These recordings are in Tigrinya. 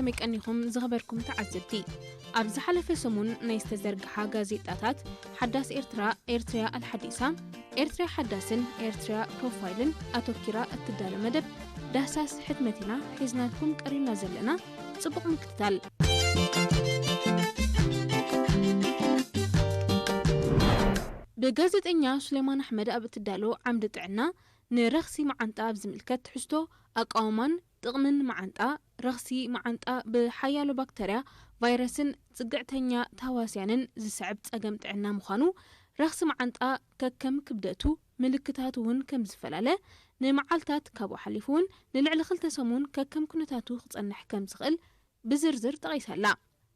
መቀኒኹም ዝኸበርኩም ተዓዘብቲ፣ ኣብ ዝሓለፈ ሰሙን ናይ ዝተዘርግሓ ጋዜጣታት ሓዳስ ኤርትራ፣ ኤርትሪያ ኣልሓዲሳ፣ ኤርትሪያ ሓዳስን ኤርትሪያ ፕሮፋይልን ኣተኪራ እትዳሎ መደብ ዳህሳስ ሕትመት ኢና ሒዝናልኩም ቀሪብና ዘለና። ጽቡቕ ምክትታል። ብጋዜጠኛ ሱሌማን ኣሕመድ ኣብ እትዳሎ ዓምዲ ጥዕና፣ ንረኽሲ መዓንጣ ኣብ ዝምልከት ትሕዝቶ፣ ኣቃውማን ጥቕምን መዓንጣ፣ ረኽሲ መዓንጣ ብሓያሎ ባክተርያ፣ ቫይረስን ጽግዕተኛ ተህዋስያንን ዝስዕብ ጸገም ጥዕና ምዃኑ፣ ረኽሲ መዓንጣ ከከም ክብደቱ ምልክታቱ እውን ከም ዝፈላለ፣ ንመዓልታት ካብኡ ሓሊፉ እውን ንልዕሊ ክልተ ሰሙን ከከም ኩነታቱ ክጸንሕ ከም ዝኽእል ብዝርዝር ጠቒሳ ኣላ።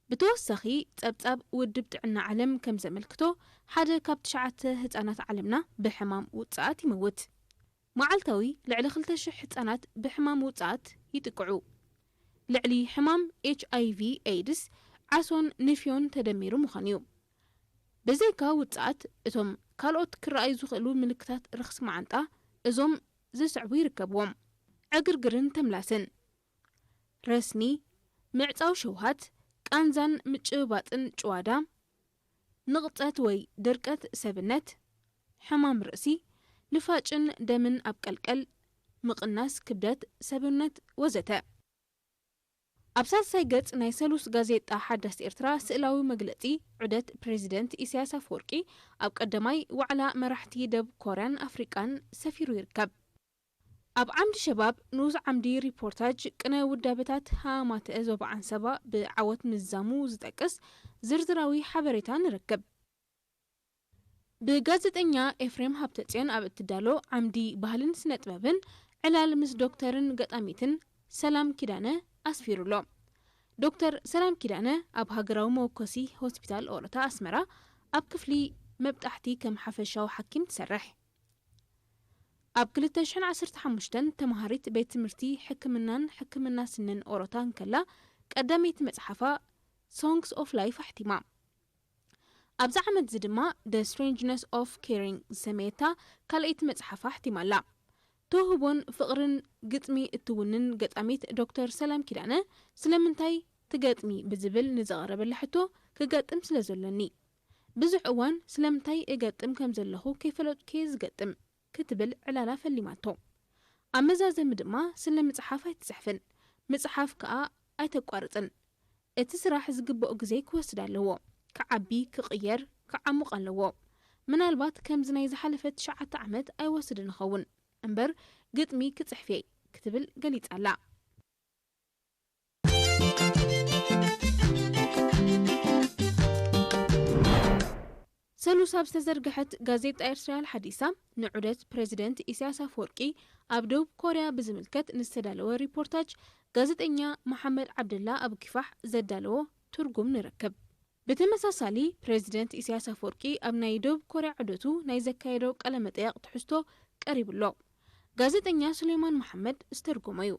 ብተወሳኺ፣ ጸብጻብ ውድብ ጥዕና ዓለም ከም ዘመልክቶ፣ ሓደ ካብ ትሽዓተ ህጻናት ዓለምና ብሕማም ውጽኣት ይመውት። መዓልታዊ ልዕሊ ክልተ ሽሕ ህጻናት ብሕማም ውጽኣት ይጥቅዑ። ልዕሊ ሕማም ኤች ኣይ ቪ ኤድስ፣ ዓሶን ንፍዮን ተደሚሩ ምዃኑ እዩ። ብዘይካ ውጽኣት፣ እቶም ካልኦት ክረኣዩ ዝኽእሉ ምልክታት ረኽሲ መዓንጣ፣ እዞም ዝስዕቡ ይርከብዎም። ዕግርግርን ተምላስን፣ ረስኒ፣ ምዕጻው ሸውሃት፣ ቃንዛን ምጭብባጥን ጭዋዳ፣ ንቕጸት ወይ ድርቀት ሰብነት፣ ሕማም ርእሲ፣ ንፋጭን ደምን ኣብ ቀልቀል፣ ምቕናስ ክብደት ሰብነት ወዘተ። ኣብ ሳልሳይ ገጽ ናይ ሰሉስ ጋዜጣ ሓዳስ ኤርትራ ስእላዊ መግለጺ ዑደት ፕሬዚደንት ኢሳያስ ኣፈወርቂ ኣብ ቀዳማይ ዋዕላ መራሕቲ ደቡብ ኮርያን ኣፍሪቃን ሰፊሩ ይርከብ። ኣብ ዓምዲ ሸባብ ንኡስ ዓምዲ ሪፖርታጅ ቅነ ውዳበታት ሃማተ ዞባ ዓንሰባ ብዓወት ምዝዛሙ ዝጠቅስ ዝርዝራዊ ሓበሬታ ንረክብ። ብጋዜጠኛ ኤፍሬም ሃብተጽዮን ኣብ እትዳሎ ዓምዲ ባህልን ስነ ጥበብን ዕላል ምስ ዶክተርን ገጣሚትን ሰላም ኪዳነ ኣስፊሩ ኣሎ። ዶክተር ሰላም ኪዳነ ኣብ ሃገራዊ መወከሲ ሆስፒታል ኦሮታ ኣስመራ ኣብ ክፍሊ መብጣሕቲ ከም ሓፈሻዊ ሓኪም ትሰርሕ። ኣብ ክልተ ሽሕን ዓሰርተ ሓሙሽተን ተማሃሪት ቤት ትምህርቲ ሕክምናን ሕክምና ስንን ኦሮታ እንከላ ቀዳመይቲ መጽሓፋ Songs of Life ኣሕቲማ። ኣብዚ ዓመት እዚ ድማ The Strangeness of Caring ዝሰመየታ ካልኣይቲ መጽሓፋ ኣሕቲማ ኣላ። ተውህቦን ፍቕርን ግጥሚ እትውንን ገጣሚት ዶክተር ሰላም ኪዳነ ስለምንታይ ትገጥሚ ብዝብል ንዝቐረበላ ሕቶ ክገጥም ስለ ዘሎኒ። ብዙሕ እዋን ስለምንታይ እገጥም ከም ዘለኹ ከይፈለጥኩ እየ ዝገጥም ክትብል ዕላላ ፈሊማቶ። ኣብ መዛዘሚ ድማ ስለ ምጽሓፍ ኣይትጽሕፍን፣ ምጽሓፍ ከኣ ኣይተቋርጽን። እቲ ስራሕ ዝግብኦ ግዜ ክወስድ ኣለዎ። ክዓቢ፣ ክቕየር፣ ክዓሙቕ ኣለዎ። ምናልባት ከምዚ ናይ ዝሓለፈ ትሽዓተ ዓመት ኣይወስድን እኸውን እምበር ግጥሚ ክጽሕፍ እየ ክትብል ገሊጻ ኣላ። ሰሉስ ኣብ ዝተዘርግሐት ጋዜጣ ኤርትሪያ ኣልሓዲሳ ንዑደት ፕሬዚደንት ኢሳያስ ኣፈወርቂ ኣብ ደቡብ ኮርያ ብዝምልከት ንዝተዳለወ ሪፖርታጅ ጋዜጠኛ መሓመድ ዓብደላ ኣብ ኪፋሕ ዘዳለዎ ትርጉም ንረክብ። ብተመሳሳሊ ፕሬዚደንት ኢሳያስ ኣፈወርቂ ኣብ ናይ ደቡብ ኮርያ ዑደቱ ናይ ዘካየዶ ቃለ መጠየቕ ትሕዝቶ ቀሪቡ ኣሎ። ጋዜጠኛ ሱሌማን መሓመድ ዝተርጎሞ እዩ።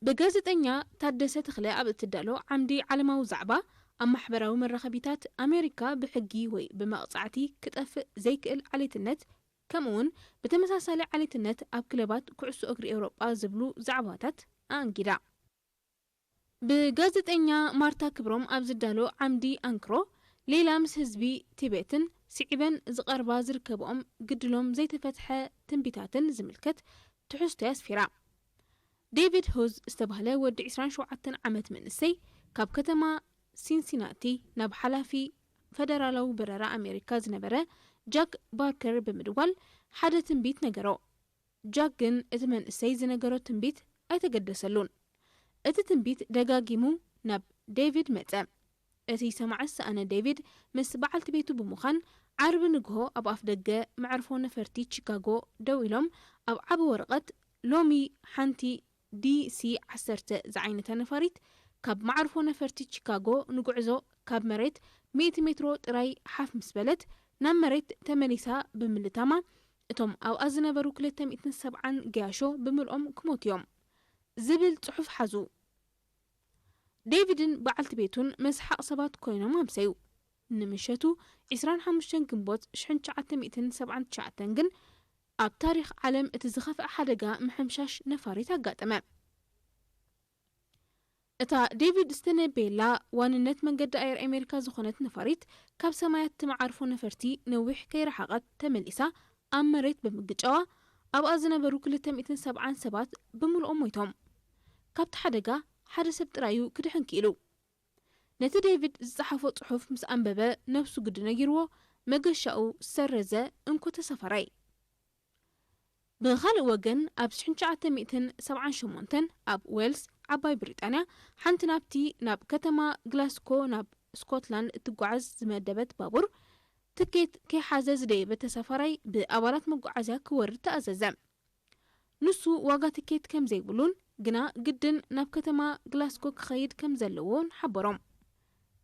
ብጋዜጠኛ ታደሰ ተኽለ ኣብ እትዳሎ ዓምዲ ዓለማዊ ዛዕባ፣ ኣብ ማሕበራዊ መራኸቢታት ኣሜሪካ ብሕጊ ወይ ብመቕጻዕቲ ክጠፍእ ዘይክእል ዓሌትነት፣ ከምኡውን ብተመሳሳሊ ዓሌትነት ኣብ ክለባት ኩዕሶ እግሪ ኤውሮጳ ዝብሉ ዛዕባታት ኣኣንጊዳ። ብጋዜጠኛ ማርታ ክብሮም ኣብ ዝዳሎ ዓምዲ ኣንክሮ፣ ሌላ ምስ ህዝቢ ቲቤትን ስዒበን ዝቐርባ ዝርከብኦም ግድሎም ዘይተፈትሐ ትንቢታትን ዝምልከት ትሕዝቶ ኣስፊራ። ዴቪድ ሆዝ ዝተባህለ ወዲ ዕስራን ሸውዓተን ዓመት መንእሰይ ካብ ከተማ ሲንሲናቲ ናብ ሓላፊ ፈደራላዊ በረራ ኣሜሪካ ዝነበረ ጃክ ባርከር ብምድዋል ሓደ ትንቢት ነገሮ። ጃክ ግን እቲ መንእሰይ ዝነገሮ ትንቢት ኣይተገደሰሉን። እቲ ትንቢት ደጋጊሙ ናብ ዴቪድ መጸ። እቲ ሰማዒ ዝሰኣነ ዴቪድ ምስ በዓልቲ ቤቱ ብምዃን ዓርቢ ንግሆ ኣብ ኣፍ ደገ መዕርፎ ነፈርቲ ቺካጎ ደው ኢሎም ኣብ ዓቢ ወረቐት ሎሚ ሓንቲ ዲ ሲ ዓሰርተ ዝዓይነታ ነፋሪት ካብ መዓርፎ ነፈርቲ ቺካጎ ንጉዕዞ ካብ መሬት ሚእቲ ሜትሮ ጥራይ ሓፍ ምስ በለት ናብ መሬት ተመሊሳ ብምልታማ እቶም ኣብኣ ዝነበሩ ክልተ ሚእትን ሰብዓን ገያሾ ብምልኦም ክሞቱ እዮም ዝብል ጽሑፍ ሓዙ። ዴቪድን በዓልቲ ቤቱን መስሓቕ ሰባት ኮይኖም ኣምሰዩ። ንምሸቱ ዕስራን ሓሙሽተን ግንቦት ሽሕን ትሽዓተ ሚእትን ሰብዓን ትሽዓተን ግን ኣብ ታሪኽ ዓለም እቲ ዝኸፍአ ሓደጋ ምሕምሻሽ ነፋሪት ኣጋጠመ። እታ ዴቪድ ዝተነበየላ ዋንነት መንገዲ ኣየር ኣሜሪካ ዝኾነት ነፋሪት፣ ካብ ሰማያት እቲ መዓርፎ ነፈርቲ ነዊሕ ከይረሓቐት ተመሊሳ ኣብ መሬት ብምግጫዋ፣ ኣብኣ ዝነበሩ ክልተ ሚእትን ሰብዓን ሰባት ብምልኦም ሞይቶም። ካብቲ ሓደጋ ሓደ ሰብ ጥራዩ ክድሕን ክኢሉ። ነቲ ዴቪድ ዝጸሓፎ ጽሑፍ ምስ ኣንበበ፣ ነብሱ ግዲ ነጊርዎ፣ መገሻኡ ሰረዘ። እንኮ ተሳፋራይ። ብኻልእ ወገን፣ ኣብ ሽሕን ትሽዓተ ሚእትን ሰብዓን ሸሞንተን ኣብ ዌልስ፣ ዓባይ ብሪጣንያ፣ ሓንቲ ናብቲ ናብ ከተማ ግላስኮ ናብ ስኮትላንድ እትጓዓዝ ዝመደበት ባቡር፣ ትኬት ከይሓዘ ዝደየበ ተሳፋራይ ብኣባላት መጓዓዝያ ክወርድ ተኣዘዘ። ንሱ ዋጋ ትኬት ከም ዘይብሉን፣ ግና ግድን ናብ ከተማ ግላስኮ ክኸይድ ከም ዘለዎን ሓበሮም።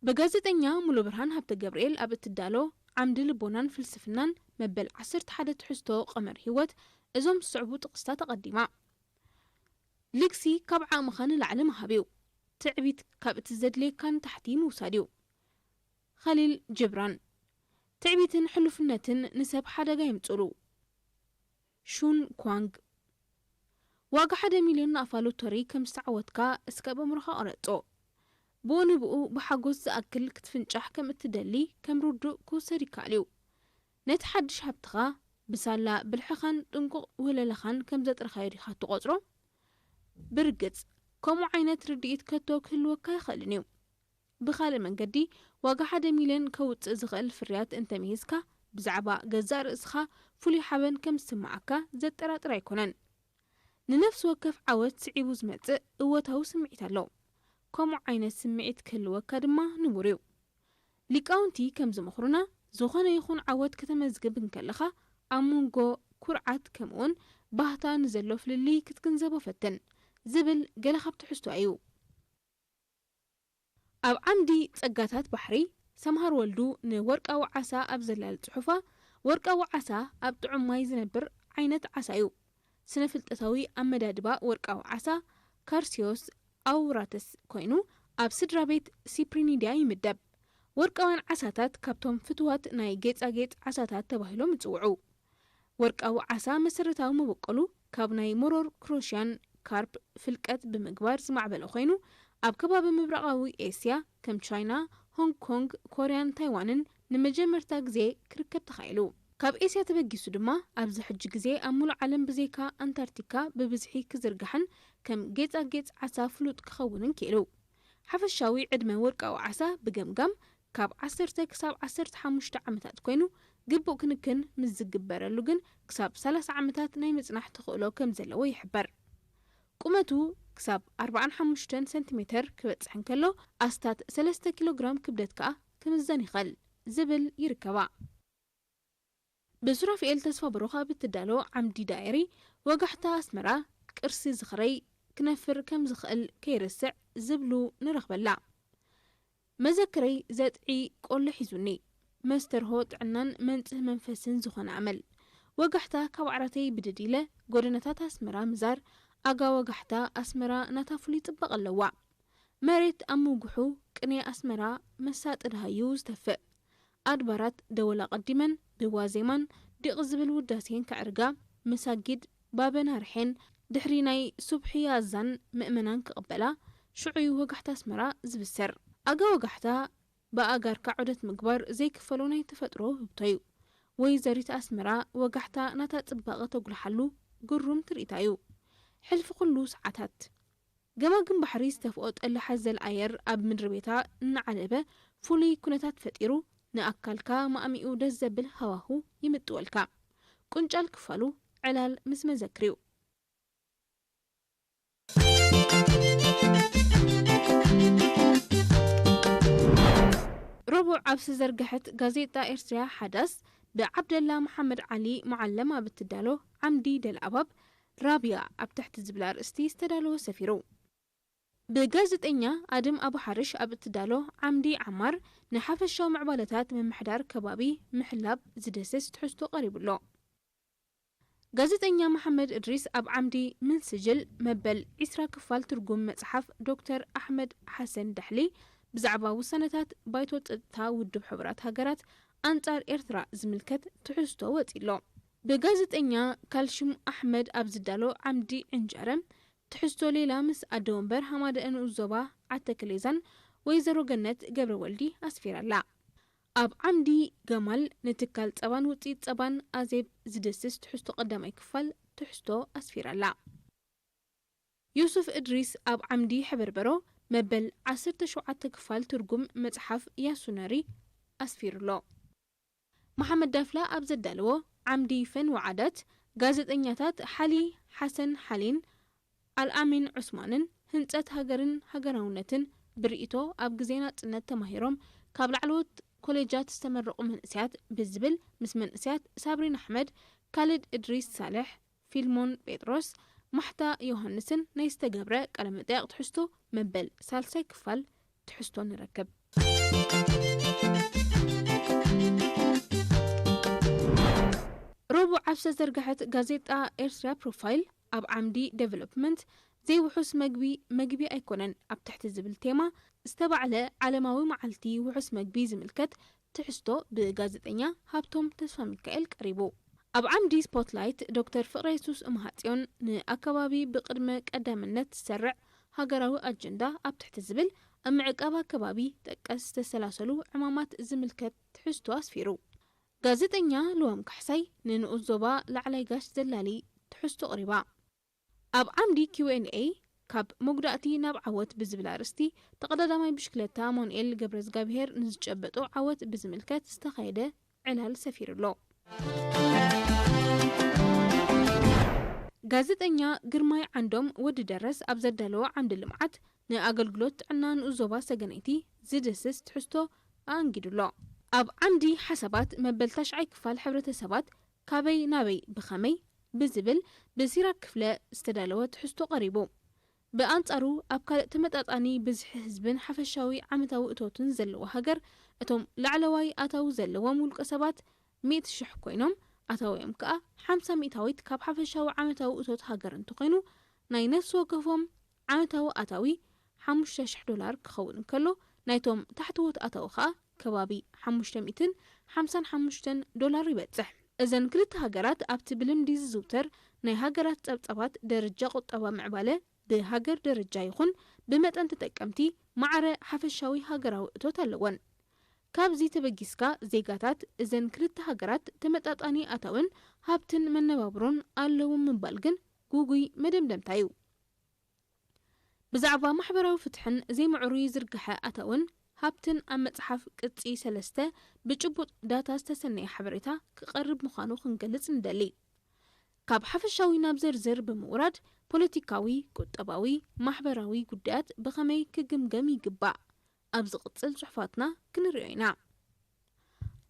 ብጋዜጠኛ ሙሉብርሃን ሃብተገብርኤል ኣብ እትዳሎ ዓምዲ ልቦናን ፍልስፍናን፣ መበል ዓሰርተ ሓደ ትሕዝቶ ቀመር ህይወት፣ እዞም ዝስዕቡ ጥቕስታት ኣቐዲማ። ልግሲ ካብ ዓቕምኻ ንላዕሊ ምሃብ እዩ። ትዕቢት ካብ እቲ ዘድልየካ ንታሕቲ ምውሳድ እዩ። ኸሊል ጅብራን። ትዕቢትን ሕሉፍነትን ንሰብ ሓደጋ የምጽሉ። ሹን ኳንግ። ዋጋ ሓደ ሚልዮን ናቕፋ ሎተሪ ከም ዝተዓወትካ እስከ በምሮኻ ቅረጾ። ብኡ ንብኡ ብሓጎስ ዝኣክል ክትፍንጫሕ ከም እትደሊ ከም ርዱእ ክውሰድ ይከኣል እዩ። ነቲ ሓድሽ ሃብትኻ ብሳላ ብልሕኻን ጥንቁቕ ውህለላኻን ከም ዘጥረኻዮ ዲኻ ትቖጽሮ? ብርግጽ፣ ከምኡ ዓይነት ርድኢት ከቶ ክህልወካ ኣይኽእልን እዩ። ብኻልእ መንገዲ፣ ዋጋ ሓደ ሚልዮን ከውጽእ ዝኽእል ፍርያት እንተምሂዝካ፣ ብዛዕባ ገዛእ ርእስኻ ፍሉይ ሓበን ከም ዝስምዓካ ዘጠራጥር ኣይኮነን። ንነፍሲ ወከፍ ዓወት ስዒቡ ዝመጽእ እወታዊ ስምዒት ኣሎ። ከምኡ ዓይነት ስምዒት ክህልወካ ድማ ንቡር እዩ። ሊቃውንቲ ከም ዝመኽሩና፣ ዝኾነ ይኹን ዓወት ከተመዝግብ እንከለኻ፣ ኣብ መንጎ ኩርዓት ከምኡውን ባህታ ንዘሎ ፍልልይ ክትግንዘቦ ፈትን፣ ዝብል ገለ ካብ ትሕዝቶ እዩ። ኣብ ዓምዲ ጸጋታት ባሕሪ፣ ሰምሃር ወልዱ ንወርቃዊ ዓሳ ኣብ ዘላል ጽሑፋ፣ ወርቃዊ ዓሳ ኣብ ጥዑም ማይ ዝነብር ዓይነት ዓሳ እዩ። ስነ-ፍልጠታዊ ኣመዳድባ ወርቃዊ ዓሳ፣ ካርሲዮስ ኣውራተስ ኮይኑ፣ ኣብ ስድራ ቤት ሲፕሪኒድያ ይምደብ። ወርቃውያን ዓሳታት ካብቶም ፍቱዋት ናይ ጌጻጌጽ ዓሳታት ተባሂሎም ይጽውዑ። ወርቃዊ ዓሳ መሰረታዊ መበቆሉ ካብ ናይ መሮር ክሮሽያን ካርፕ ፍልቀት ብምግባር ዝማዕበለ ኮይኑ፣ ኣብ ከባቢ ምብራቓዊ ኤስያ ከም ቻይና፣ ሆንግ ኮንግ፣ ኮርያን ታይዋንን ንመጀመርታ ግዜ ክርከብ ተኻኢሉ። ካብ ኤስያ ተበጊሱ ድማ ኣብዚ ሕጂ ግዜ ኣብ ሙሉእ ዓለም ብዘይካ ኣንታርክቲካ ብብዝሒ ክዝርጋሕን ከም ጌጻጌጽ ዓሳ ፍሉጥ ክኸውንን ክኢሉ። ሓፈሻዊ ዕድመ ወርቃዊ ዓሳ ብገምጋም ካብ ዓሰርተ ክሳብ ዓሰርተ ሓሙሽተ ዓመታት ኮይኑ፣ ግቡእ ክንክን ምስ ዝግበረሉ ግን ክሳብ ሰላሳ ዓመታት ናይ ምጽናሕ ተኽእሎ ከም ዘለዎ ይሕበር። ቁመቱ ክሳብ ኣርባዓን ሓሙሽተን ሰንቲሜተር ክበጽሕ እንከሎ፣ ኣስታት ሰለስተ ኪሎ ግራም ክብደት ከኣ ክምዘን ይኽእል ዝብል ይርከባ። ብሱራፊኤል ተስፋ በሮኻ ብትዳሎ ዓምዲ ዳኤሪ፣ ወጋሕታ ኣስመራ ቅርሲ ዝኽረይ ክነፍር ከም ዝኽእል ከይርስዕ ዝብሉ ንረኽበላ። መዘክረይ ዘጥዒ ቆሎ ሒዙኒ፣ መስተርሆ ጥዕናን መንጽህ መንፈስን ዝኾነ ኣመል። ወጋሕታ ካብ ዓራተይ ብድድ ኢለ ጎደናታት ኣስመራ ምዛር፣ ኣጋ ወጋሕታ ኣስመራ ናታ ፍሉይ ጽባቐ ኣለዋ። መሬት ኣብ ምጉሑ ቅኔ ኣስመራ መሳጢ ደሃዩ ዝተፍእ። ኣድባራት ደወል ኣቐዲመን ብዋዜማን ዲቕ ዝብል ውዳሴን ከዕርጋ፣ መሳጊድ ባበን ኣርሔን ድሕሪ ናይ ሱብሒ ኣዛን ምእመናን ክቕበላ፣ ሽዑዩ ወጋሕታ ኣስመራ ዝብሰር። ኣጋ ወጋሕታ ብኣጋርካ ዑደት ምግባር ዘይክፈሎ ናይ ተፈጥሮ ውህብቶ እዩ። ወይዘሪት ኣስመራ ወጋሕታ ናታ ጽባቐ ተጉልሓሉ ግሩም ትርኢታ እዩ። ሕልፊ ኩሉ ሰዓታት። ገማግም ባሕሪ ዝተፍኦ ጠሊ ሓዘል ኣየር ኣብ ምድሪ ቤታ እናዓለበ ፍሉይ ኩነታት ፈጢሩ፣ ንኣካልካ ማእሚኡ ደስ ዘብል ሃዋሁ ይምጥወልካ። ቁንጫል ክፋሉ ዕላል ምስ መዘክርዩ። ረቡዕ ኣብ ዝተዘርግሐት ጋዜጣ ኤርትርያ ሓዳስ ብዓብደላ መሓመድ ዓሊ መዓለም ኣብ እትዳሎ ዓምዲ ደልኣባብ ራብያ ኣብ ትሕቲ ዝብል ኣርእስቲ ዝተዳለወ ሰፊሩ። ብጋዜጠኛ ኣደም ኣቡ ሓርሽ ኣብ እትዳሎ ዓምዲ ዓማር ንሓፈሻዊ ምዕባለታት ምምሕዳር ከባቢ ምሕላብ ዝድህስስ ትሕዝቶ ቀሪቡ ኣሎ። ጋዜጠኛ መሓመድ እድሪስ ኣብ ዓምዲ ምን ስጅል መበል ዒስራ ክፋል ትርጉም መጽሓፍ ዶክተር ኣሕመድ ሓሰን ዳሕሊ ብዛዕባ ውሳነታት ባይቶ ጸጥታ ውድብ ሕቡራት ሃገራት ኣንጻር ኤርትራ ዝምልከት ትሕዝቶ ወጺእሎ። ብጋዜጠኛ ካልሽም ኣሕመድ ኣብ ዝዳሎ ዓምዲ ዕንጀረ ትሕዝቶ ሌላ ምስ ኣደ ወንበር ሃማደአ ንኡስ ዞባ ዓተክሌዛን ወይዘሮ ገነት ገብረወልዲ ኣስፊራላ። ኣብ ዓምዲ ገማል ንትካል ጸባን ውጽኢት ጸባን ኣዜብ ዝድስስ ትሕዝቶ ቀዳማይ ክፋል ትሕዝቶ ኣስፊራላ። ዩሱፍ እድሪስ ኣብ ዓምዲ ሕበርበሮ መበል ዓሰርተ ሸውዓተ ክፋል ትርጉም መጽሓፍ ያሱነሪ ኣስፊሩሎ። መሓመድ ዳፍላ ኣብ ዘዳለዎ ዓምዲ ፈን ወዓዳት ጋዜጠኛታት ሓሊ ሓሰን ሓሊን ኣልኣሚን ዑስማንን ህንጸት ሃገርን ሃገራውነትን ብርእይቶ ኣብ ግዜ ናጽነት ተማሂሮም ካብ ላዕለዎት ኮሌጃት ዝተመረቑ መንእሰያት ብዝብል ምስ መንእሰያት ሳብሪን ኣሕመድ፣ ካልድ እድሪስ ሳልሕ፣ ፊልሞን ጴጥሮስ፣ ማሕታ ዮሃንስን ናይ ዝተገብረ ቃለ መጠይቕ ትሕዝቶ መበል ሳልሳይ ክፋል ትሕዝቶ ንረክብ። ረቡዕ ኣብ ዝተዘርግሐት ጋዜጣ ኤርትራ ፕሮፋይል ኣብ ዓምዲ ዴቨሎፕመንት ዘይውሑስ መግቢ መግቢ ኣይኮነን ኣብ ትሕቲ ዝብል ቴማ ዝተባዕለ ዓለማዊ መዓልቲ ውሑስ መግቢ ዝምልከት ትሕዝቶ ብጋዜጠኛ ሃብቶም ተስፋሚካኤል ቀሪቡ። ኣብ ዓምዲ ስፖትላይት ዶክተር ፍቕረየሱስ እምሃጽዮን ንኣከባቢ ብቕድመ ቀዳምነት ዝሰርዕ ሃገራዊ ኣጀንዳ ኣብ ትሕቲ ዝብል ኣብ ምዕቃብ ኣከባቢ ጠቀስ ዝተሰላሰሉ ዕማማት ዝምልከት ትሕዝቶ ኣስፊሩ። ጋዜጠኛ ልዋም ካሕሳይ ንንኡስ ዞባ ላዕላይ ጋሽ ዘላሊ ትሕዝቶ ኣቕሪባ። ኣብ ዓምዲ ኪው ኤን ኤ ካብ መጉዳእቲ ናብ ዓወት ብዝብል ኣርእስቲ ተቐዳዳማይ ብሽክለታ ኣማኑኤል ገብረዝጋብሄር ንዝጨበጦ ዓወት ብዝምልከት ዝተኻየደ ዕላል ሰፊሩ ኣሎ። ጋዜጠኛ ግርማይ ዓንዶም ወዲ ደረስ ኣብ ዘዳለዎ ዓምዲ ልምዓት ንኣገልግሎት ጥዕና ንኡስ ዞባ ሰገነይቲ ዝድህስስ ትሕዝቶ ኣኣንጊዱ ኣሎ። ኣብ ዓምዲ ሓሳባት መበል ታሽዓይ ክፋል ሕብረተሰባት ካበይ ናበይ ብኸመይ ብዝብል ብሲራክ ክፍለ ዝተዳለወ ትሕዝቶ ቀሪቡ። ብኣንጻሩ ኣብ ካልእ ተመጣጣኒ ብዝሒ ህዝብን ሓፈሻዊ ዓመታዊ እቶትን ዘለዎ ሃገር እቶም ላዕለዋይ ኣታዊ ዘለዎም ውልቀ ሰባት ሚእቲ ሽሕ ኮይኖም ኣታዊኦም ከኣ ሓምሳ ሚእታዊት ካብ ሓፈሻዊ ዓመታዊ እቶት ሃገር እንተኾይኑ ናይ ነፍሲ ወከፎም ዓመታዊ ኣታዊ ሓሙሽተ ሽሕ ዶላር ክኸውን እንከሎ ናይቶም ታሕተዎት ኣታዊ ከኣ ከባቢ ሓሙሽተ ሚእትን ሓምሳን ሓሙሽተን ዶላር ይበጽሕ። እዘን ክልተ ሃገራት ኣብቲ ብልምዲ ዝዝውተር ናይ ሃገራት ጸብጻባት ደረጃ ቁጠባ ምዕባለ ብሃገር ደረጃ ይኹን ብመጠን ተጠቀምቲ ማዕረ ሓፈሻዊ ሃገራዊ እቶት ኣለወን። ካብዚ ተበጊስካ ዜጋታት እዘን ክልተ ሃገራት ተመጣጣኒ ኣታውን ሃብትን መነባብሮን ኣለዎም ምባል ግን ጉጉይ መደምደምታ እዩ። ብዛዕባ ማሕበራዊ ፍትሕን ዘይምዕሩይ ዝርግሐ ኣታውን ሃብትን ኣብ መጽሓፍ ቅጺ ሰለስተ ብጭቡጥ ዳታ ዝተሰነየ ሓበሬታ ክቐርብ ምዃኑ ክንገልጽ ንደሊ። ካብ ሓፈሻዊ ናብ ዝርዝር ብምውራድ ፖለቲካዊ፣ ቁጠባዊ፣ ማሕበራዊ ጉዳያት ብኸመይ ክግምገም ይግባእ ኣብ ዝቕጽል ጽሑፋትና ክንርእዮ ኢና።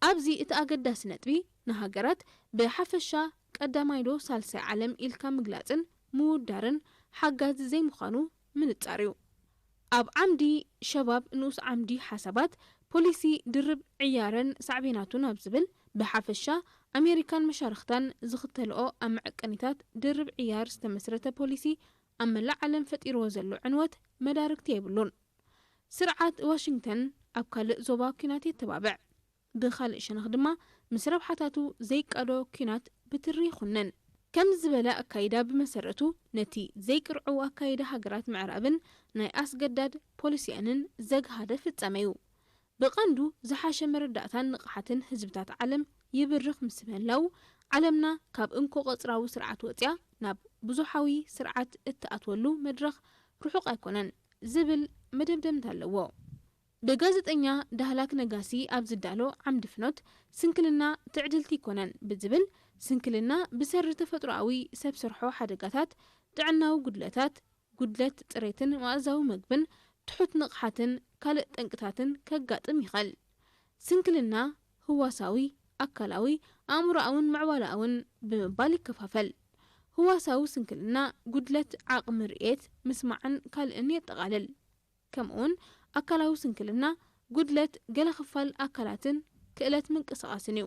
ኣብዚ እቲ ኣገዳሲ ነጥቢ ንሃገራት ብሓፈሻ ቀዳማይ ዶ ሳልሳይ ዓለም ኢልካ ምግላጽን ምውዳርን ሓጋዚ ዘይምዃኑ ምንጻር እዩ። ኣብ ዓምዲ ሸባብ ንኡስ ዓምዲ ሓሳባት ፖሊሲ ድርብ ዕያረን ሳዕቤናቱን ኣብ ዝብል ብሓፈሻ ኣሜሪካን መሻርኽታን ዝኽተልኦ ኣብ መዐቀኒታት ድርብ ዕያር ዝተመስረተ ፖሊሲ ኣብ መላእ ዓለም ፈጢርዎ ዘሎ ዕንወት መዳርግቲ የብሉን። ስርዓት ዋሽንግተን ኣብ ካልእ ዞባ ኲናት የተባብዕ። ብኻልእ ሸነኽ ድማ ምስ ረብሓታቱ ዘይቃዶ ኲናት ብትሪ ይኹንን። ከምዚ ዝበለ ኣካይዳ ብመሰረቱ ነቲ ዘይቅርዑ ኣካይዳ ሃገራት ምዕራብን ናይ ኣስገዳድ ፖሊሲአንን ዘግሃደ ፍጻመ እዩ። ብቐንዱ ዝሓሸ መረዳእታን ንቕሓትን ህዝብታት ዓለም ይብርኽ ምስ ምህላዉ ዓለምና ካብ እንኮ ቀጽራዊ ስርዓት ወጽያ ናብ ብዙሓዊ ስርዓት እትኣትወሉ መድረኽ ርሑቕ ኣይኮነን ዝብል መደምደምታ ኣለዎ። ብጋዜጠኛ ዳህላክ ነጋሲ ኣብ ዝዳሎ ዓምዲ ፍኖት ስንክልና ትዕድልቲ ኣይኮነን ብዝብል ስንክልና ብሰሪ ተፈጥሮኣዊ ሰብ ሰርሖ ሓደጋታት፣ ጥዕናዊ ጉድለታት፣ ጉድለት ጽሬትን መኣዛዊ መግብን ትሑት ንቕሓትን ካልእ ጠንቅታትን ከጋጥም ይኽእል። ስንክልና ህዋሳዊ፣ ኣካላዊ፣ ኣእምሮኣውን ምዕባለኣውን ብምባል ይከፋፈል። ህዋሳዊ ስንክልና ጉድለት ዓቕሚ ርእየት፣ ምስማዕን ካልእን የጠቓልል። ከምኡውን ኣካላዊ ስንክልና ጉድለት ገለ ክፋል ኣካላትን ክእለት ምንቅስቓስን እዩ።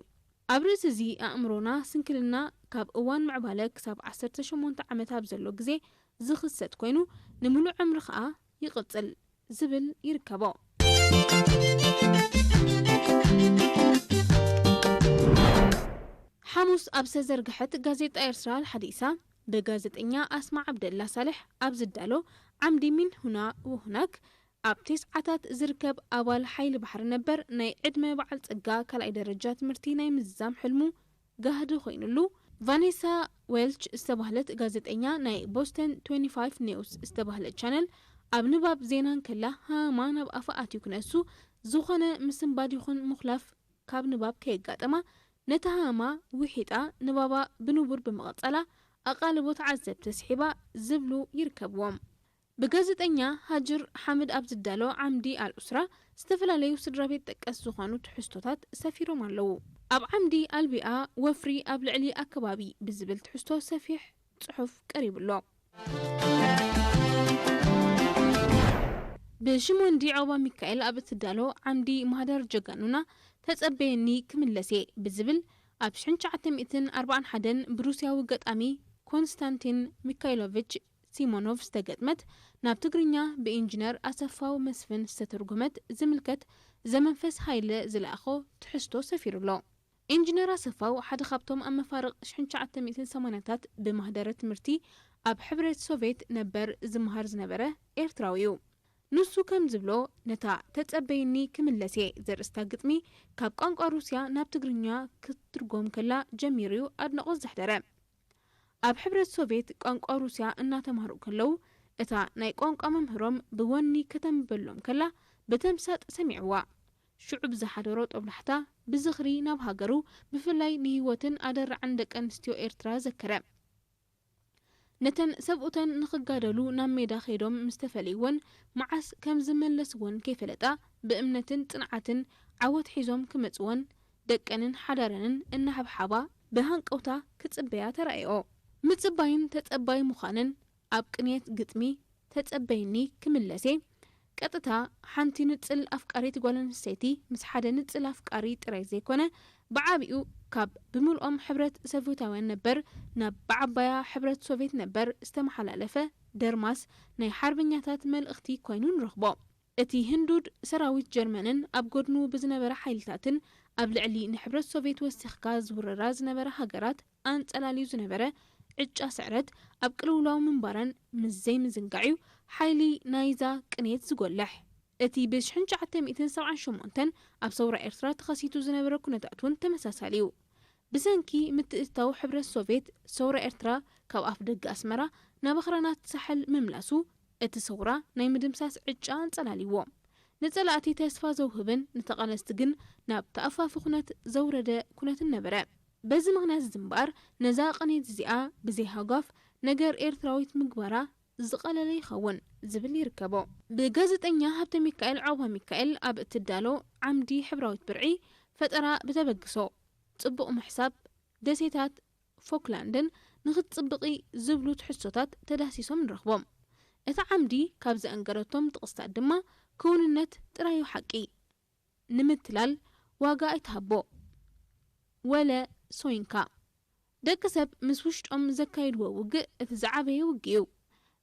ኣብ ርእሲ እዚ ኣእምሮና ስንክልና ካብ እዋን ምዕባለ ክሳብ ዓሰርተ ሸሞንተ ዓመት ኣብ ዘሎ ግዜ ዝኽሰት ኮይኑ ንምሉእ ዕምሪ ከኣ ይቕጽል ዝብል ይርከቦ። ሓሙስ ኣብ ዝተዘርግሐት ጋዜጣ ኤርትራ ኣልሓዲሳ ብጋዜጠኛ ኣስማ ዓብደላ ሳልሕ ኣብ ዝዳሎ ዓምዲ ሚን ሁና ወሁናክ ኣብ ቴስዓታት ዝርከብ ኣባል ሓይሊ ባሕሪ ነበር ናይ ዕድመ በዓል ጸጋ ካልኣይ ደረጃ ትምህርቲ ናይ ምዝዛም ሕልሙ ጋህዲ ኮይኑሉ። ቫኔሳ ዌልች ዝተባህለት ጋዜጠኛ ናይ ቦስተን ትዌንቲ ፋይቭ ኒውስ ዝተባህለ ቻነል ኣብ ንባብ ዜና እንከላ ሃማ ናብ ኣፋ ኣትዩ ክነሱ ዝኾነ ምስንባድ ይኹን ምኹላፍ ካብ ንባብ ከየጋጠማ ነታ ሃማ ውሒጣ ንባባ ብንቡር ብምቕጻላ ኣቓልቦ ተዓዘብቲ ስሒባ ዝብሉ ይርከብዎም። ብጋዜጠኛ ሃጅር ሓምድ ኣብ ዝዳሎ ዓምዲ ኣልዑስራ ዝተፈላለዩ ስድራ ቤት ጠቀስ ዝኾኑ ትሕዝቶታት ሰፊሮም ኣለዉ። ኣብ ዓምዲ ኣልቢኣ ወፍሪ ኣብ ልዕሊ ኣከባቢ ብዝብል ትሕዝቶ ሰፊሕ ጽሑፍ ቀሪቡ ኣሎ። ብሽሞንዲ ዖባ ሚካኤል ኣብ እትዳሎ ዓምዲ ማህደር ጀጋኑና ተጸበየኒ ክምለስ እየ ብዝብል ኣብ ሽሕን ትሽዓተ ሚእትን ኣርባዓን ሓደን ብሩስያዊ ገጣሚ ኮንስታንቲን ሚካይሎቪች ሲሞኖቭ ዝተገጥመት፣ ናብ ትግርኛ ብኢንጂነር ኣሰፋው መስፍን ዝተተርጎመት ዝምልከት ዘመንፈስ ሃይለ ዝለኣኾ ትሕዝቶ ሰፊሩ ኣሎ። ኢንጂነር ኣሰፋው ሓደ ካብቶም ኣብ መፋርቕ ሽሕን ትሽዓተ ሚእትን ሰማንያታት ብማህደረ ትምህርቲ ኣብ ሕብረት ሶቬት ነበር ዝመሃር ዝነበረ ኤርትራዊ እዩ። ንሱ ከም ዝብሎ፣ ነታ ተጸበይኒ ክምለስ እየ ዘርእስታ ግጥሚ ካብ ቋንቋ ሩስያ ናብ ትግርኛ ክትትርጎም ከላ ጀሚሩ እዩ ኣድናቖት ዘሕደረ። ኣብ ሕብረት ሶቬት ቋንቋ ሩስያ እናተማህሩ ከለዉ፣ እታ ናይ ቋንቋ መምህሮም ብወኒ ከተንብበሎም ከላ ብተምሳጥ ሰሚዕዋ። ሽዑ ብዝሓደሮ ጦብላሕታ ብዝኽሪ ናብ ሃገሩ፣ ብፍላይ ንህይወትን ኣደራዕን ደቂ ኣንስትዮ ኤርትራ ዘከረ። ነተን ሰብኡተን ንኽጋደሉ ናብ ሜዳ ከይዶም ምስ ተፈለይወን፣ መዓስ ከም ዝመለስወን ከይፈለጣ፣ ብእምነትን ጽንዓትን ዓወት ሒዞም ክመጽወን፣ ደቀንን ሓዳረንን እናሓብሓባ ብሃንቀውታ ክጽበያ ተራእዮ። ምጽባይን ተጸባይ ምዃንን ኣብ ቅንየት ግጥሚ ተጸበይኒ ክምለሴ፣ ቀጥታ ሓንቲ ንጽል ኣፍቃሪት ጓል ኣንስተይቲ ምስ ሓደ ንጽል ኣፍቃሪ ጥራይ ዘይኮነ፣ ብዓቢኡ ካብ ብምልኦም ሕብረት ሶቬታውያን ነበር ናብ ብዓባያ ሕብረት ሶቬት ነበር ዝተመሓላለፈ ደርማስ ናይ ሓርበኛታት መልእኽቲ ኮይኑ ንረኽቦ። እቲ ህንዱድ ሰራዊት ጀርመንን ኣብ ጎድኑ ብዝነበረ ሓይልታትን ኣብ ልዕሊ ንሕብረት ሶቬት ወሲኽካ ዝውረራ ዝነበረ ሃገራት ኣንጸላልዩ ዝነበረ ዕጫ ስዕረት ኣብ ቅልውላው ምንባረን ምስ ዘይምዝንጋዕ'ዩ ሓይሊ ናይዛ ቅኔት ዝጎልሕ። እቲ ብ ትሽዓተ ሚእትን ሰብዓን ሸሞንተን ኣብ ሰውራ ኤርትራ ተኸሲቱ ዝነበረ ኩነታት እውን ተመሳሳሊ እዩ። ብሰንኪ ምትእትታው ሕብረት ሶቬት፣ ሰውራ ኤርትራ ካብ ኣፍደገ ኣስመራ ናብ ኣኽራናት ሳሕል ምምላሱ፣ እቲ ሰውራ ናይ ምድምሳስ ዕጫ ኣንጸላልይዎ። ንጸላእቲ ተስፋ ዘውህብን ንተቓለስቲ ግን ናብ ተኣፋፊ ኩነት ዘውረደ ኩነትን ነበረ። በዚ ምኽንያት እዚ እምበኣር፣ ነዛ ቅኔት እዚኣ ብዘይ ሃጓፍ ነገር ኤርትራዊት ምግባራ ዝቐለለ ይኸውን ዝብል ይርከቦ። ብጋዜጠኛ ሃብተ ሚካኤል ዖባ ሚካኤል ኣብ እትዳሎ ዓምዲ ሕብራዊት ብርዒ ፈጠራ ብተበግሶ፣ ጽቡቕ ምሕሳብ፣ ደሴታት ፎክላንድን ንኽትጽብቒ ዝብሉ ትሕዝቶታት ተዳህሲሶም ንረኽቦም። እታ ዓምዲ ካብ ዘእንገረቶም ጥቕስታት ድማ ክውንነት ጥራዩ ሓቂ፣ ንምትላል ዋጋ ኣይትሃቦ። ወለ ሶይንካ። ደቂ ሰብ ምስ ውሽጦም ዘካይድዎ ውግእ እቲ ዝዓበየ ውግእ እዩ።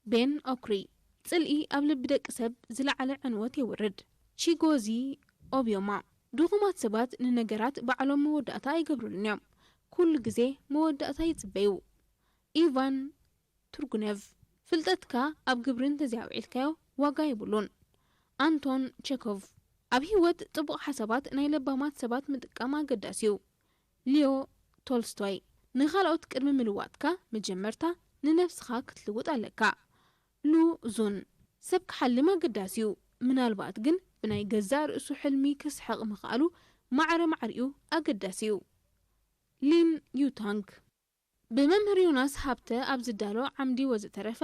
ቤን ኦክሪ። ጽልኢ ኣብ ልቢ ደቂ ሰብ ዝለዓለ ዕንወት የውርድ። ቺጎዚ ኦብዮማ። ድኹማት ሰባት ንነገራት ባዕሎም መወዳእታ ኣይገብሩሉን እዮም። ኩሉ ግዜ መወዳእታ ይጽበዩ። ኢቫን ቱርጉነቭ። ፍልጠትካ ኣብ ግብሪ እንተዘይኣውዒልካዮ ዋጋ የብሉን። ኣንቶን ቸኮቭ። ኣብ ህይወት ጽቡቕ ሓሳባት ናይ ለባማት ሰባት ምጥቃም ኣገዳሲ እዩ። ሊዮ ቶልስቶይ። ንኻልኦት ቅድሚ ምልዋጥካ መጀመርታ ንነብስኻ ክትልውጥ ኣለካ። ሉ ዙን። ሰብ ክሓልም ኣገዳሲ እዩ፣ ምናልባት ግን ብናይ ገዛእ ርእሱ ሕልሚ ክስሕቕ ምኽኣሉ ማዕረ ማዕሪኡ ኣገዳሲ እዩ። ሊን ዩታንግ። ብመምህር ዮናስ ሃብተ ኣብ ዝዳሎ ዓምዲ ወዘተረፈ፣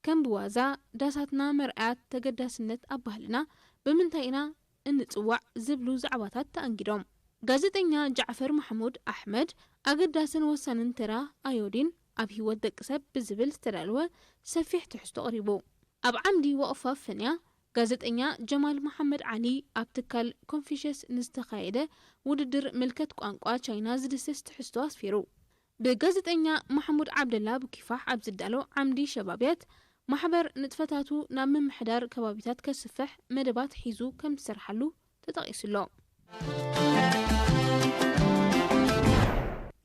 ከም ብዋዛ ዳሳትና መርኣያት ተገዳስነት ኣብ ባህልና ብምንታይ ኢና እንጽዋዕ ዝብሉ ዛዕባታት ተኣንጊዶም። ጋዜጠኛ ጃዕፈር ማሕሙድ ኣሕመድ ኣገዳስን ወሳንን ተራ ኣዮዲን ኣብ ህይወት ደቂ ሰብ ብዝብል ዝተዳለወ ሰፊሕ ትሕዝቶ ኣቕሪቡ። ኣብ ዓምዲ ወቕፋ ፈንያ፣ ጋዜጠኛ ጀማል መሓመድ ዓሊ ኣብ ትካል ኮንፊሽየስ ንዝተኻየደ ውድድር ምልከት ቋንቋ ቻይና ዝድስስ ትሕዝቶ ኣስፊሩ። ብጋዜጠኛ ማሕሙድ ዓብደላ ብኪፋሕ ኣብ ዝዳሎ ዓምዲ ሸባብያት፣ ማሕበር ንጥፈታቱ ናብ ምምሕዳር ከባቢታት ከስፍሕ መደባት ሒዙ ከም ዝሰርሓሉ ተጠቒሱ ኣሎ።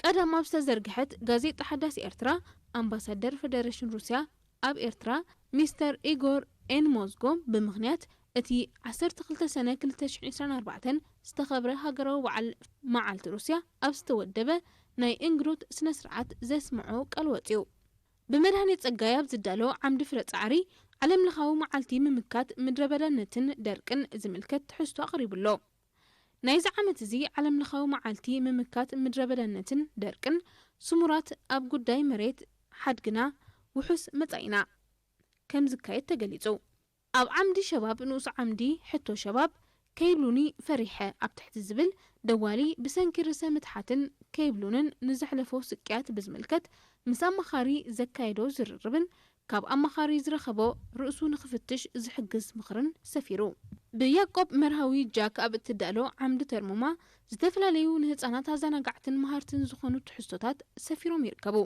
ቀዳም ኣብ ዝተዘርግሐት ጋዜጣ ሓዳስ ኤርትራ፣ ኣምባሳደር ፈደረሽን ሩስያ ኣብ ኤርትራ ሚስተር ኢጎር ኤንሞዝጎ፣ ብምኽንያት እቲ ዓሰርተ ክልተ ሰነ ክልተ ሽሕን ዕስራን ኣርባዕተን ዝተኸብረ ሃገራዊ በዓል መዓልቲ ሩስያ ኣብ ዝተወደበ ናይ እንግዶት ስነ ስርዓት ዘስምዖ ቃል ወጺኡ። ብመድሃኔ ጸጋይ ኣብ ዝዳሎ ዓምዲ ፍረ ጻዕሪ፣ ዓለምለኻዊ መዓልቲ ምምካት ምድረበዳነትን ደርቅን ዝምልከት ትሕዝቶ ኣቕሪቡ ኣሎ። ናይዚ ዓመት እዚ ዓለምለኻዊ መዓልቲ ምምካት ምድረበዳነትን ደርቅን፣ ስሙራት ኣብ ጉዳይ መሬት ሓድግና፣ ውሑስ መጻኢና ከም ዝካየድ ተገሊጹ። ኣብ ዓምዲ ሸባብ ንኡስ ዓምዲ ሕቶ ሸባብ፣ ከይብሉኒ ፈሪሐ ኣብ ትሕቲ ዝብል ደዋሊ፣ ብሰንኪ ርእሰ ምትሓትን ከይብሉንን ንዘሕለፎ ስቅያት ብዝምልከት ምስ ኣማኻሪ ዘካየዶ ዝርርብን ካብ ኣማኻሪ ዝረኸቦ ርእሱ ንኽፍትሽ ዝሕግዝ ምኽርን ሰፊሩ። ብያቆብ መርሃዊ ጃክ ኣብ እትዳሎ ዓምዲ ተርሙማ፣ ዝተፈላለዩ ንህጻናት ኣዘናጋዕትን መሃርትን ዝኾኑ ትሕዝቶታት ሰፊሮም ይርከቡ።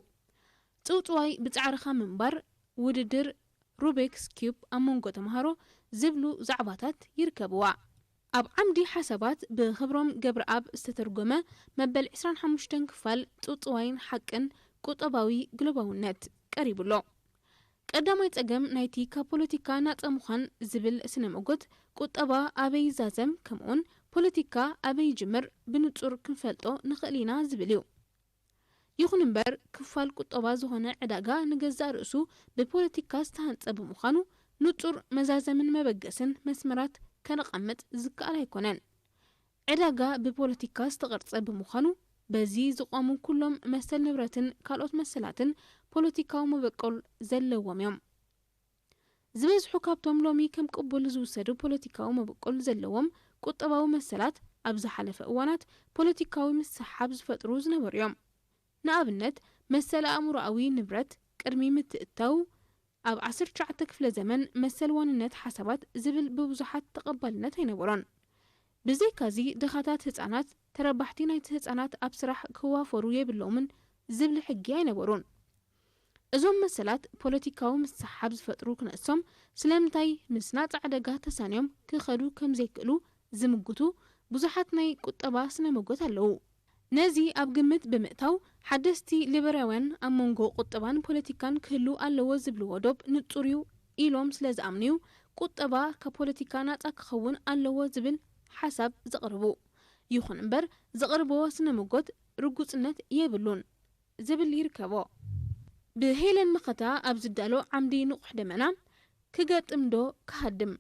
ጽውጽዋይ ብጻዕርኻ ምንባር፣ ውድድር ሩቢክስ ኪዩብ ኣብ መንጎ ተምሃሮ ዝብሉ ዛዕባታት ይርከብዋ። ኣብ ዓምዲ ሓሳባት ብክብሮም ገብረኣብ ዝተተርጎመ መበል ዕስራን ሓሙሽተን ክፋል ጽውጽዋይን ሓቅን ቁጠባዊ ግሎባውነት ቀሪቡ ኣሎ። ቀዳማይ ጸገም ናይቲ ካብ ፖለቲካ ናጻ ምዃን ዝብል ስነ መጎት፣ ቁጠባ ኣበይ ይዛዘም ከምኡውን ፖለቲካ ኣበይ ይጅምር ብንጹር ክንፈልጦ ንኽእል ኢና ዝብል እዩ። ይኹን እምበር፣ ክፋል ቁጠባ ዝኾነ ዕዳጋ ንገዛእ ርእሱ ብፖለቲካ ዝተሃንጸ ብምዃኑ፣ ንጹር መዛዘምን መበገስን መስመራት ከነቐምጥ ዝከኣል ኣይኮነን። ዕዳጋ ብፖለቲካ ዝተቐርጸ ብምዃኑ፣ በዚ ዝቖሙ ኩሎም መሰል ንብረትን ካልኦት መሰላትን ፖለቲካዊ መበቆል ዘለዎም እዮም። ዝበዝሑ ካብቶም ሎሚ ከም ቅቡል ዝውሰዱ ፖለቲካዊ መበቆል ዘለዎም ቁጠባዊ መሰላት፣ ኣብ ዝሓለፈ እዋናት ፖለቲካዊ ምስሕሓብ ዝፈጥሩ ዝነበሩ እዮም። ንኣብነት፣ መሰል ኣእምሮኣዊ ንብረት ቅድሚ ምትእትታዉ፣ ኣብ ዓሰርተ ትሽዓተ ክፍለ ዘመን መሰል ዋንነት ሓሳባት ዝብል ብብዙሓት ተቐባልነት ኣይነበሮን። ብዘይካዚ፣ ድኻታት ህጻናት፣ ተረባሕቲ ናይቲ ህጻናት ኣብ ስራሕ ክዋፈሩ የብሎምን ዝብል ሕጊ ኣይነበሩን። እዞም መሰላት ፖለቲካዊ ምስሕሓብ ዝፈጥሩ ክነሶም፣ ስለምንታይ ምስ ናጻ ዕዳጋ ተሳንዮም ክኸዱ ከም ዘይክእሉ ዝምጉቱ ብዙሓት ናይ ቁጠባ ስነ መጎት ኣለዉ። ነዚ ኣብ ግምት ብምእታው፣ ሓደስቲ ሊበራውያን ኣብ መንጎ ቁጠባን ፖለቲካን ክህሉ ኣለዎ ዝብልዎ ዶብ ንጹር እዩ ኢሎም ስለ ዝኣምኑ እዩ፣ ቁጠባ ካብ ፖለቲካ ናጻ ክኸውን ኣለዎ ዝብል ሓሳብ ዘቕርቡ። ይኹን እምበር፣ ዘቕርብዎ ስነ መጎት ርጉጽነት የብሉን ዝብል ይርከቦ። ብሄለን መኸታ ኣብ ዝዳሎ ዓምዲ ንቑሕ ደመና፣ ክገጥም ዶ ክሃድም?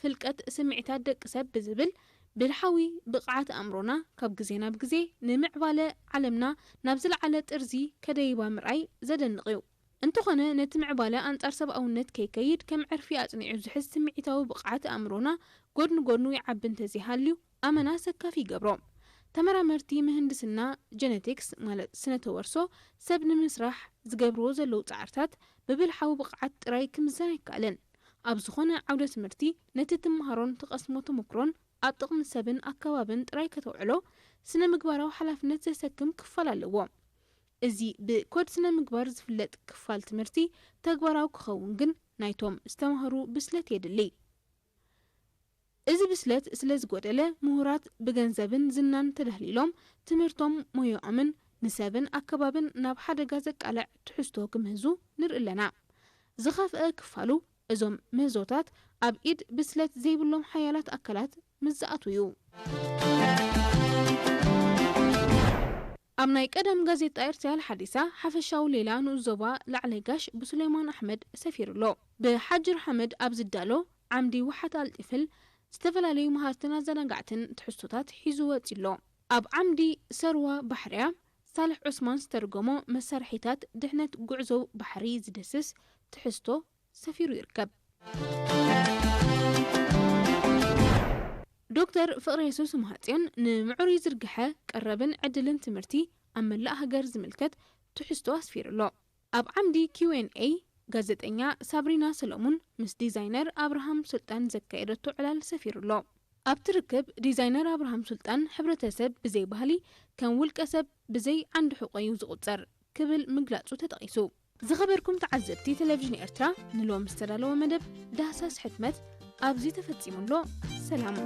ፍልቀት ስምዒታት ደቂ ሰብ ብዝብል፣ ብልሓዊ ብቕዓት ኣእምሮና ካብ ግዜ ናብ ግዜ ንምዕባለ ዓለምና ናብ ዝለዓለ ጥርዚ ከደይባ ምርኣይ ዘደንቕ እዩ። እንተኾነ፣ ነቲ ምዕባለ ኣንጻር ሰብኣውነት ከይከይድ ከም ዕርፊ ኣጽኒዑ ዝሕዝ ስምዒታዊ ብቕዓት ኣእምሮና ጎድኒ ጎድኑ ይዓቢ እንተዘይሃልዩ፣ ኣመና ሰካፊ ይገብሮ። ተመራመርቲ ምህንድስና ጀነቲክስ፣ ማለት ስነ ተወርሶ ሰብ ንምስራሕ ዝገብርዎ ዘለዉ ጻዕርታት፣ ብብልሓዊ ብቕዓት ጥራይ ክምዘን ኣይከኣልን። ኣብ ዝኾነ ዓውደ ትምህርቲ፣ ነቲ ትመሃሮን ትቐስሞ ተመክሮን ኣብ ጥቕሚ ሰብን ኣከባብን ጥራይ ከተውዕሎ፣ ስነ ምግባራዊ ሓላፍነት ዘሰክም ክፋል ኣለዎ። እዚ ብኮድ ስነ ምግባር ዝፍለጥ ክፋል ትምህርቲ ተግባራዊ ክኸውን ግን፣ ናይቶም ዝተማህሩ ብስለት የድሊ። እዚ ብስለት ስለ ዝጎደለ፣ ምሁራት ብገንዘብን ዝናን ተዳህሊሎም፣ ትምህርቶም፣ ሞያኦምን ንሰብን ኣከባብን ናብ ሓደጋ ዘቃልዕ ትሕዝቶ ክምህዙ ንርኢ ኣለና። ዝኸፍአ ክፋሉ፣ እዞም ምህዞታት ኣብ ኢድ ብስለት ዘይብሎም ሓያላት ኣካላት ምስ ዝኣትዉ እዩ። ኣብ ናይ ቀደም ጋዜጣ ኤርትራ ሓዲሳ፣ ሓፈሻዊ ሌላ ንኡስ ዞባ ላዕላይ ጋሽ ብሱሌማን ኣሕመድ ሰፊሩ ኣሎ። ብሓጅር ሓመድ ኣብ ዝዳሎ ዓምዲ፣ ውሓት ኣልጢፍል፣ ዝተፈላለዩ መሃርትን ኣዘናጋዕትን ትሕዝቶታት ሒዙ ወጺኡ ኣሎ። ኣብ ዓምዲ ሰርዋ ባሕርያ፣ ሳልሕ ዑስማን ዝተርጎሞ መሳርሒታት ድሕነት ጉዕዞ ባሕሪ ዝድህስስ ትሕዝቶ ሰፊሩ ይርከብ። ዶክተር ፍቕረ የሱስ ስምሃጽዮን፣ ንምዕሩይ ዝርግሐ ቀረብን ዕድልን ትምህርቲ ኣብ መላእ ሃገር ዝምልከት ትሕዝቶ ኣስፊሩ ኣሎ። ኣብ ዓምዲ ኪው ኤን ኤ፣ ጋዜጠኛ ሳብሪና ሰሎሙን ምስ ዲዛይነር ኣብርሃም ሱልጣን ዘካየደቶ ዕላል ሰፊሩ ኣሎ። ኣብቲ ርክብ፣ ዲዛይነር ኣብርሃም ሱልጣን፣ ሕብረተሰብ ብዘይ ባህሊ፣ ከም ውልቀ ሰብ ብዘይ ዓንዲ ሕቖ እዩ ዝቑጸር ክብል ምግላጹ ተጠቒሱ። ዝኸበርኩም ተዓዘብቲ ቴሌቪዥን ኤርትራ፣ ንሎም ዝተዳለወ መደብ ዳህሳስ ሕትመት ኣብዚ ተፈጺሙ ኣሎ። ሰላም።